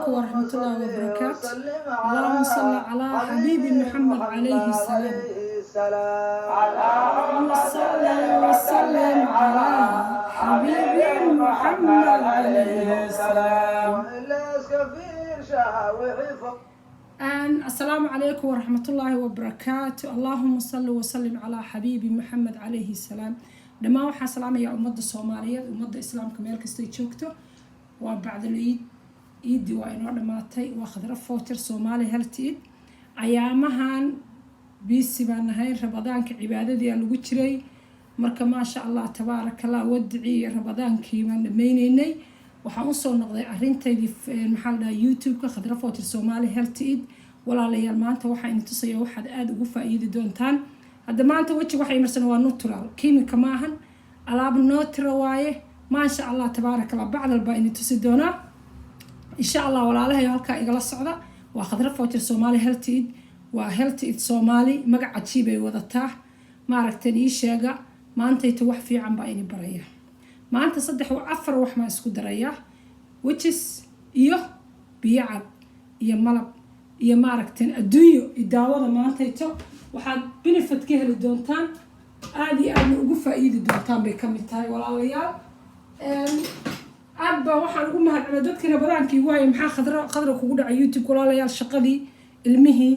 Calaykum waraxmatullaahi wabarakaatu. Allahuma salli calaa xabiibi Maxamed calayhi salaam. Allahuma salli wasalim calaa xabiibi Muxamed calayhi salaam. Asalaamu calaykum waraxmatullaahi wabarakaatu. Allahuma salli wasalim calaa xabiibi Maxamed calayhi salaam. Dhammaan waxaan salaamayaa ummadda Soomaaliyeed, ummadda Islaamka meel kastay joogto. Waa bacdal ciid, ciiddii waa inoo dhammaatay. Waa Khadra Foojar, Soomaali Health Eid. Ayaamahan busy baan nahay, Ramadaanka cibaadadii aa lagu jiray. Marka maasha Allah, tabaaraka Allah, wadicii iyo Ramadaankii baan dhameyneynay. Waxaan usoo noqday arintaydii, maxaa la dhahaa, YouTube-ka Khadra Foojar, Soomaali Health Eid. Walaalayaal, maanta waxaa idin tusaya waxaad aada ugu faa-iidi doontaan. Hadda maanta wejiga waxay marsan waa natural, kimika maahan, alaab natural waaye. Maasha Allah, tabaaraka Allah, bacdal baa idin tusi doonaa insha Allah. Walaalahay, halkaa igala socda. Waa Khadra Foojar, Soomaali Health Eid. Waa Health Eid Soomaali, magac cajiib ay wadataa. Maaragtan ii sheega, maantayta wax fiican baa ini baraya. Maanta saddex afar wax maan isku darayaa, which is iyo biyo cad iyo malab iyo maaragtan adduunyo daawada. Maantayto waxaad benefit ka heli doontaan, aada iyo aadna ugu faa-iidi doontaan bay kamid tahay. Walaalayaal, aad baa waxaan ugu mahadcelay dadkii Ramadaankii waayay. Maxaa Khadra Khadra kugu dhacay YouTube? Walaalayaal, shaqadii, ilmihii,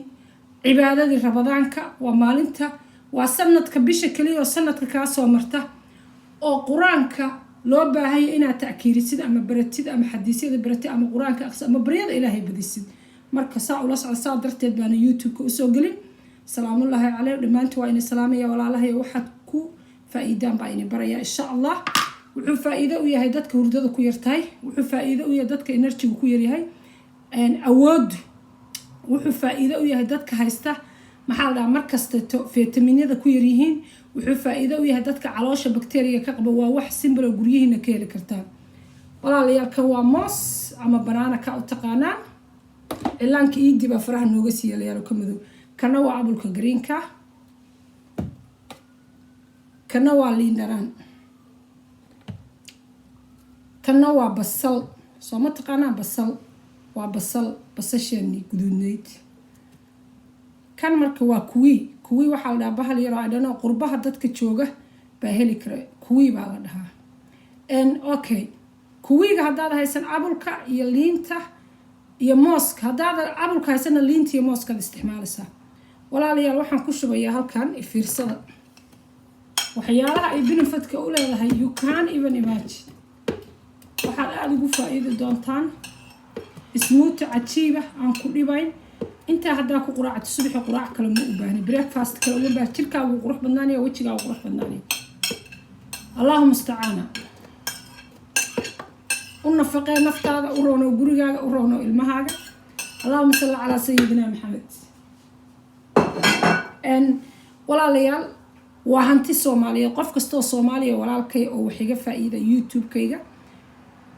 cibaadadii Ramadaanka. Waa maalinta, waa sanadka bisha keliya oo sanadka kaa soo marta oo Qur-aanka loo baahanya inaad ta'kiirisid ama baratid ama xadiisyada baratid ama Qur-aanka aqsid ama baryada Ilaahay badisid. Marka saa ula socda, saa darteed baana YouTube-ka usoo gelin. Salaamullaahi caleyh. Dhammaanta waa ini salaamaya walaalahay. Waxaad ku faa-iidaan baa ini baraya insha Allah. Wuxuu faa-iido u yahay dadka hurdada ku yartahay, wuxuu faa-iido u yahay dadka energy-gu ku yaryahay, awooddu. Wuxuu faa-iido u yahay dadka haysta, maxaa la dhahaa, markasteeto fitamiinyada ku yaryihiin. Wuxuu faa-iido u yahay dadka caloosha bacteria ka qaba. Waa wax simple oo guryihiina ka heli kartaan. Walaalayaal, kan waa moos ama banana ka u taqaanaan. Cilaanka iidi baa faraha nooga sii yeelayaal ka madow. Kana waa apple-ka green-ka, kana waa liin dhanaan, tanna waa basal. Soo ma taqaanaa basal? Waa basal, basasheeni guduudnayd. Kan marka waa kiwi. Kiwi waxaa la dhahaa bahal yaroo idhano qurbaha dadka jooga baa heli kara. Kiwi baa la dhahaa. Okay, kiwi-ga haddaad haysan, apple-ka iyo liinta iyo mooska. Haddaad apple-ka haysana, liinta iyo mooskaad isticmaalaysaa. Walaalayaal, waxaan ku shubayaa halkan, fiirsada waxyaalaha ay benefit-ka u leedahay. You can even imagine. Waxaad aada ugu faa-iidi doontaan smoothie cajiiba aan ku dhibayn. Intaa haddaa ku quraacto subaxi, quraac kale ma u baahni, breakfast kale uma baahni. Jirkaagu qurux badnaanaya, wejigaagu qurux badnaanaya. Allahuma istacaana. U nafaqee naftaada, u roono gurigaaga, u roono ilmahaaga. Allahuma salli calaa sayidina Maxamed. Walaalayaal, waa hanti Soomaaliyeed. Qof kastoo Soomaaliya, walaalkay oo wax iga faa-iida YouTube-kayga,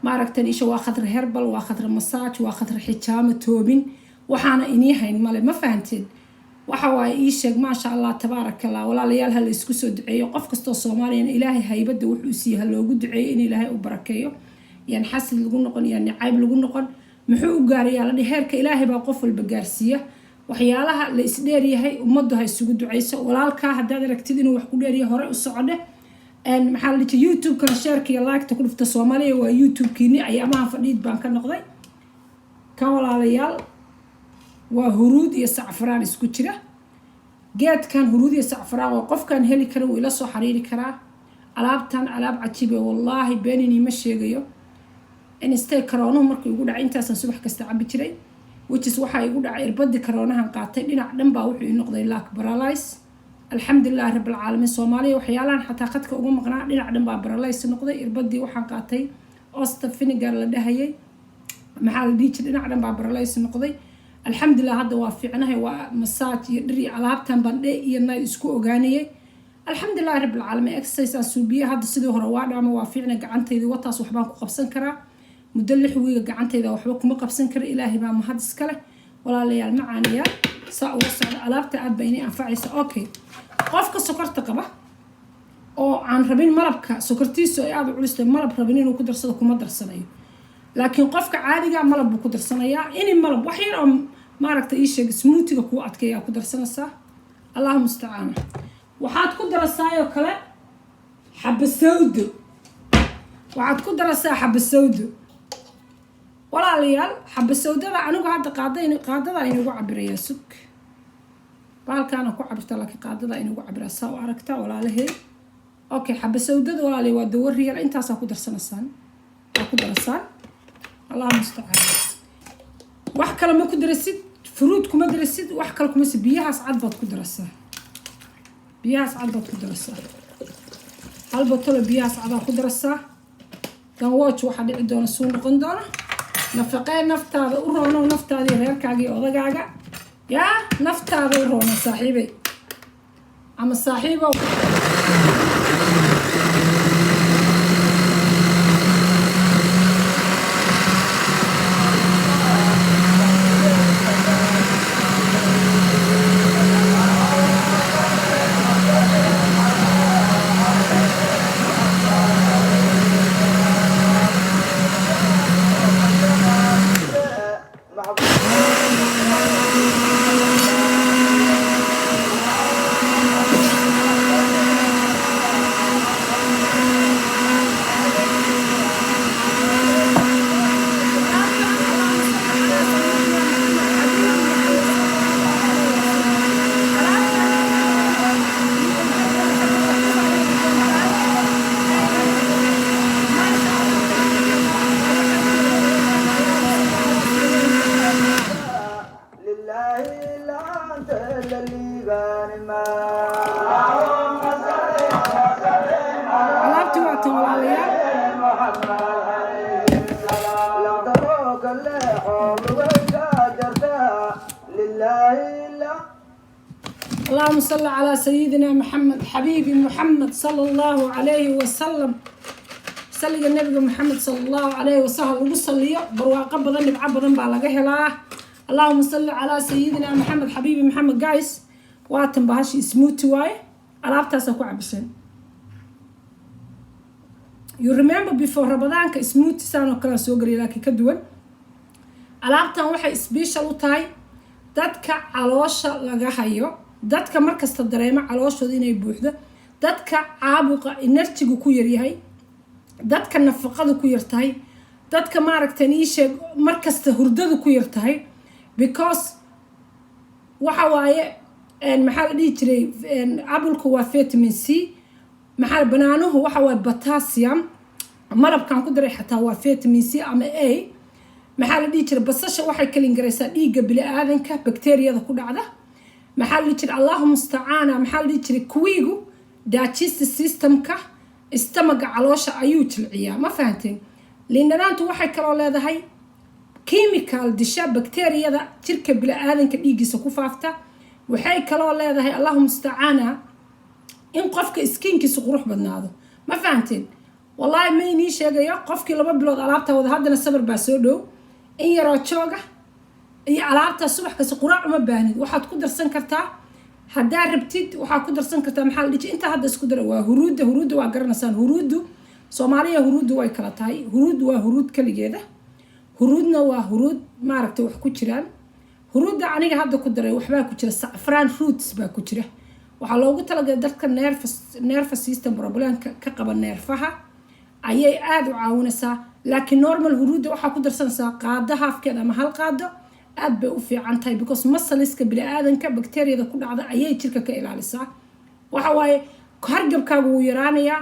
maaragtan isha, waa Khadra herbal, waa Khadra massage, waa Khadra xijaamo toobin. Waxaana inii hayn male, ma fahanteen? Waxa waaye, ii sheeg. Maasha Allah, tabaaraka Allah. Walaalayaal, ha la isku soo duceeyo. Qof kastoo Soomaaliyana Ilaahay haybadda wuxuu siiye ha loogu duceeyo in Ilaahay u barakeeyo. Yaan xasid lagu noqon, yaan nacayb lagu noqon. Muxuu u gaarayaa la dhihi? Heerka Ilaahay baa qof walba gaarsiiya. Waxyaalaha la isdheeryahay, ummaddu ha isugu duceyso. Walaalkaa haddaad aragtid inuu wax ku dheeryahay, hore u socodhe. Maxaa la dhihi, YouTube-kana share-ka iyo like-ta ku dhufta. Soomaaliya, waa YouTube-kiini. Ayaamaha fadhiid baan ka noqday. Kan, walaalayaal, waa huruud iyo sacfaraan isku jira. Geedkan huruud iyo sacfaraan waa qofkan heli kara wuu ila soo xariiri karaa. Alaabtan alaab cajiibe, wallaahi beeninii ma sheegayo. Instay karoonuhu markuu igu dhacay, intaasaan subax kasta cabi jiray, which is waxaa igu dhacay irbadii karoonahan qaatay, dhinac dhan baa wuxuu ii noqday like paralyze. Alxamdulilahi rabbilcaalamiin. Soomaaliya, waxyaalahan xataa khadka uga maqnaa, dhinac dhan baa paralyze noqday. Irbadii waxaan qaatay osta vinegar la dhahayay, maxaa la dhihi jiray, dhinac dhan baa paralyze noqday. Alxamdulilah, hadda waa fiicnahay. Waa massage iyo dhir iyo alaabtan baan dhe iyo night isku ogaanayay. Alxamdulilahi rabbilcaalamiin. Exercise aan suubiye, hadda sidii hore waa dhaama, waa fiicna. Gacantaydii wataas, waxbaan ku qabsan karaa. Muddo 6 wiiga gacantayda waxba kuma qabsan kara. Ilaahay baa mahad iskale. Walaalayaal, macaaniyaal, saa uga socda. Alaabta aad baa inay anfacaysa. Okay, qofka sokorta qaba oo aan rabin malabka, sokortiisu ay aada u culistay, malab rabin inuu ku darsado, kuma darsanayo. Laakiin qofka caadiga malab buu ku darsanayaa, ini malab wax yar oo maaragta ii sheeg smoothie-ga kuu adkeeyaa ku darsanaysaa. Allahu mustacaana. Waxaad ku darasaayoo kale xabasawdo. Waxaad ku darasaa xabasawdo, walaalayaal. Xabasawdada anigu hadda qaada qaadada aynagu cabirayaa. Sug, baalkaana ku cabirta, laakiin qaadada aynagu cabiraa saa u aragtaa, walaalahey. Okay, xabasawdada, walaalayaal, waa dawo real. Intaasaa ku darsanaysaan, waa ku darasaan. Allahu mustacaan. Wax kale ma ku darasid, fruit kuma darasid, wax kale kuma si. Biyahaas cad baad ku darasaa, biyahaas cad baad ku darasaa. Hal botolo biyahaas cadaa ku darasaa. Dan watch waxaa dhici doona suu noqon doona. Nafaqee naftaada u roono, naftaada iyo reerkaaga iyo odagaaga. Yaa naftaada u roono, saaxiibey ama saaxiibow. لله لا أنت الليبان ما Alaabtii waa tan, walaalayaal. لو دروك اللحوم وجاجرتا لله لا اللهم صل على سيدنا محمد، حبيبي محمد صلى الله عليه وسلم. Salliga Nabiga Maxamed sala Allahu calayhi wasalam lagu saliyo, barwaaqo badan, dhibco badan baa laga helaa. Allahuma salli calaa sayidina Maxamed, xabiibi Maxamed. Guys, waatan bahashi, smoothie waaye. Alaabtaasaa ku cabiseen. You remember before Ramadaanka smoothie saan oo kale soo geliya, laakiin ka duwan. Alaabtan waxay special u tahay dadka caloosha laga hayo, dadka markasta dareemo calooshooda inay buuxdo, dadka caabuqa energy-gu ku yaryahay, dadka nafaqadu ku yartahay, dadka maaragtan ii sheeg markasta hurdadu ku yartahay, because waxa waaye, maxaa la dhihi jiray, apple-ku waa vitamin C, maxaa banaanuhu waxa waaye potassium, malabkan ku daray xataa waa vitamin C ama A. Maxaa la dhihi jiray, basasha waxay kalingaraysaa dhiigga bili-aadanka, bacteriyada ku dhacda. Maxaa la dhihi jiray, Allahu mustacaana, maxaa la dhihi jiray, kiwi-gu digestive systemka, stomach-ga, caloosha ayuu jilciyaa. Ma fahanteen? Liindhanaantu waxay kaloo leedahay chemical disha bacteriyada jirka bili-aadanka dhiiggiisa ku faafta. Waxay kaloo leedahay, Allahu mustacaana, in qofka skin-kiisa qurux badnaado. Ma fahanteen? Wallaahi ma inii sheegayo. Qofkii 2 bilood alaabta wada, haddana sabar baa soo dhow, in yaroo jooga iyo alaabta subax kasta quraac uma baahnid. Waxaad ku darsan kartaa haddaa rabtid, waxaa ku darsan kartaa, maxaa la dhihi, intaa hadda isku dara waa huruudda. Huruudda waa garanaysaan. Huruuddu Soomaaliya, huruuddu way kala tahay. Huruud waa huruud kaligeeda, huruudna waa huruud maaragtay wax ku jiraan. Huruudda aniga hadda ku daray waxbaa ku jira, saffron roots baa ku jira. Waxaa loogu talagalay dadka nervous system problemka ka qaba, neerfaha ayay aada u caawinaysaa. Laakiin normal huruudda waxaa ku darsanaysaa qaado half-keed ama hal qaado. Aad bay u fiican tahay because muscles-ka bini-aadanka bacteriyada ku dhacda ayay jirka ka ilaalisaa. Waxa waaye, hargabkaagu wuu yaraanayaa,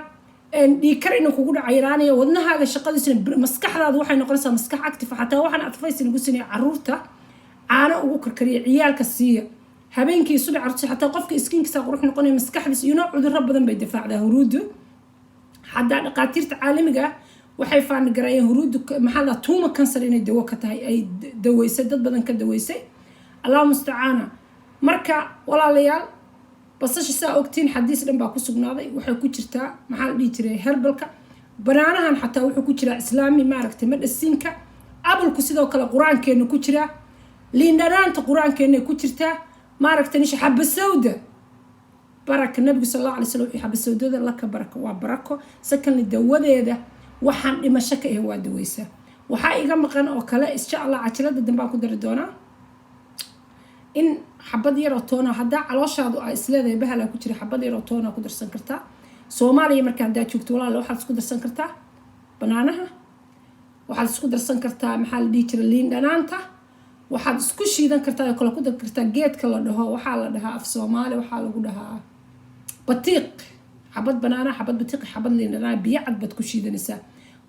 dhiigkar inuu kugu dhaca yaraanaya, wadnahaaga shaqadiisuna, maskaxdaadu waxay noqonaysaa maskax active. Xataa waxaan advice nagu sinaya, caruurta caano ugu karkariya, ciyaalka siiya habeenkii, subax carruurta. Xataa qofka skin-kiisa qurux noqonaya, maskaxdiisa iyona cudurro badan bay difaacdaa huruuddu. Xataa dhaqaatiirta caalamiga ah waxay faanigareeyeen huruuddu, maxaa la, tumor cancer inay dawo ka tahay, ay daweysay, dad badan ka daweysay. Allahu mustacaana. Marka walaalayaal, basasha saa ogtiin xadiis dhan baa ku sugnaaday. Waxay ku jirtaa, maxaa la dhihi jiray, herbal-ka. Banaanahan xataa wuxuu ku jiraa islaami maaragtay medicine-ka. Apple-ku sidoo kale qur-aankeena ku jiraa. Liindhanaanta qur-aankeena ku jirtaa. Maaragtay nisha xabasowda baraka, Nabigu sal Allahu alay slam wuxuu xabasowdada laka baraka, waa barako. Secondly, dawadeeda waxaan dhimasho ka ahayn waa daweysaa. Waxaa iga maqan oo kale, insha Allah, cajalada dambaan ku dari doonaa in xabad yaroo toona, haddaa calooshaadu ay isleedahay bahalaa ku jira, xabad yaroo toona ku darsan kartaa. Soomaaliya marka haddaa joogto, walaal, waxaad isku darsan kartaa banaanaha, waxaad isku darsan kartaa, maxaa la dhihi jira, liin dhanaanta. Waxaad isku shiidan kartaa oo kale ku dari kartaa geedka la dhaho, waxaa la dhahaa af Soomaali waxaa lagu dhahaa batiiq. Xabad banaana, xabad batiiq, xabad liin dhanaan, biyo cad baad ku shiidanaysaa.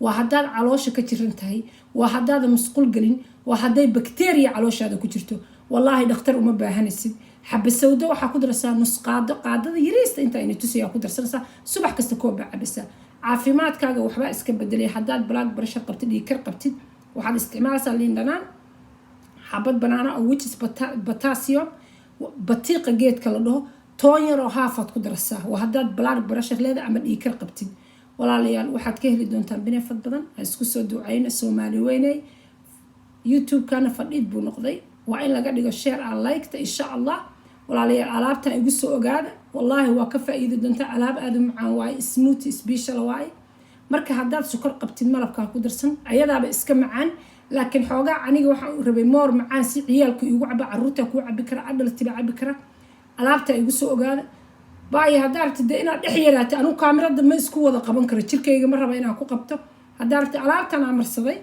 Waa haddaad caloosha ka jiran tahay, waa haddaadan musqul gelin, waa hadday bakteriya calooshaada ku jirto. Wallaahi dhakhtar uma baahanaysid. Xabasawdo waxaa ku daraysaa nus qaado, qaadada yariista inta ayna tusayaa ku darsanaysaa. Subax kasta koob baa cabaysaa. Caafimaadkaaga waxbaa iska bedelay. Haddaad blood pressure qabtid, dhiigkar qabtid, waxaad isticmaalaysaa liin dhanaan, xabad banaana oo which is potassium, batiiqa geedka la dhaho, toon yaroo haafaad ku daraysaa. Waa haddaad blood pressure leedahay ama dhiigkar qabtid. Walaalayaal, waxaad ka heli doontaan benefit badan. Ha isku soo ducayno, Soomaali weyney. YouTube-kana fadhiid buu noqday, waa in laga dhigo share and like-ta, insha Allah. Walaalayaal, alaabtan igu soo ogaada, wallaahi waa ka faa-iidi doontaa. Alaab aada u macaan waaye, smoothie special waaye. Marka haddaad sokor qabtid, malabkaa ku darsan, ayadaaba iska macaan, laakiin xoogaa aniga waxaan rabay more macaan si ciyaalku igu caba, caruurta kuu cabi kara, adult-iba cabi kara. Alaabta igu soo ogaada baayo. Haddaa rabtid dee inaad dhex yaraatay, anugu kaamirada ma isku wada qaban karo, jirkayga ma raba inaan ku qabto. Haddaa rabtid, alaabtan aan marsaday,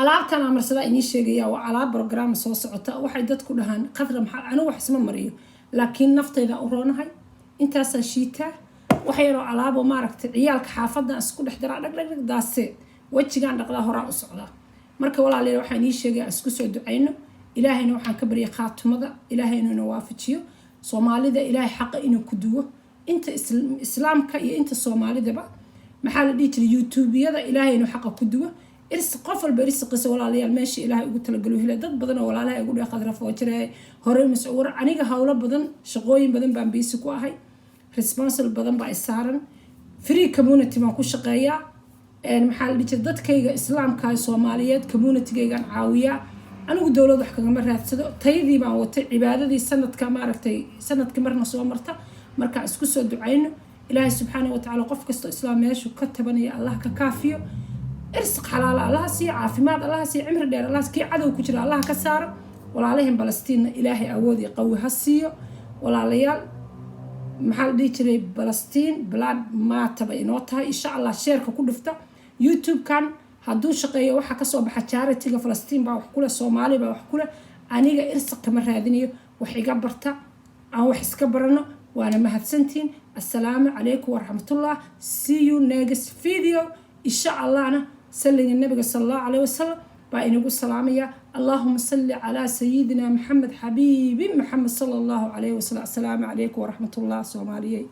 alaabtan aan marsadaa inii sheegaya, waa alaab program soo socota. Waxay dadku dhahaan, "Khadra, maxaa?" Anigu wax isma mariyo, laakiin naftayda u roonahay. Intaasaa shiitaa, wax yaroo alaabo maaragtay ciyaalka xaafadan isku dhex daraa, dhag dhag dhag, daasee wejigaan dhaqdaa, horaa u socdaa. Marka walaalayaal, waxaan ii sheegaya isku soo ducayno. Ilaahayna waxaan ka baryay khaatumada Ilaahay inuu ina waafajiyo. Soomaalida Ilaahay xaqa inuu ku duwo, inta islaamka iyo inta Soomaalidaba, maxaa la dhihi jiray, YouTubiyada Ilaahay inuu xaqa ku duwo. Qof walba irsiqiisa, walaalayaal, meesha Ilaahay ugu talagalo hela. Dad badan oo walaalaha igu dheh, "Khadra foojare hore mas-uur." Aniga howlo badan, shaqooyin badan baan busy ku ahay, responsible badan baa isaaran, free community baan ku shaqeeyaa. Maxaa la dhihi jiray, dadkayga islaamka Soomaaliyeed communitygaygaan caawiyaa. Anigu dowlad wax kagama raadsado, taydii baan watay, cibaadadii sanadka maaragtay, sanadkii marna soo marta. Marka isku soo ducayno. Ilaahay subxaana watacaala qof kastoo islaam meeshu ka tabanaya Allah ka kaafiyo, irsiq xalaala Allaha siiyo, caafimaad Allaha siiyo, cimri dheer Allah, kii cadow ku jira Allaha ka saaro. Walaalahin Balastiinna Ilaahay awood iyo qawi ha siiyo. Walaalayaal, maxaa la dhihi jiray, Balastiin blood maataba inoo tahay, insha Allah. Share-ka ku dhufta. YouTube-kan hadduu shaqeeyo, waxaa kasoo baxa charity-ga Falastiin baa wax kuleh, Soomaali baa wax kuleh. Aniga irsiq kama raadinayo, wax iga barta, aan wax iska barano. Waana mahadsantiin. Assalaamu calaykum waraxmatullah. See you next video, insha Allahna. Salliga Nabiga sala Allahu caleyhi wasalam baa inagu salaamaya. Allahuma salli calaa sayidina Maxamed, xabiibi Maxamed, sala Allahu calayhi wasalam. Assalaamu calaykum waraxmatullah, Soomaaliyey.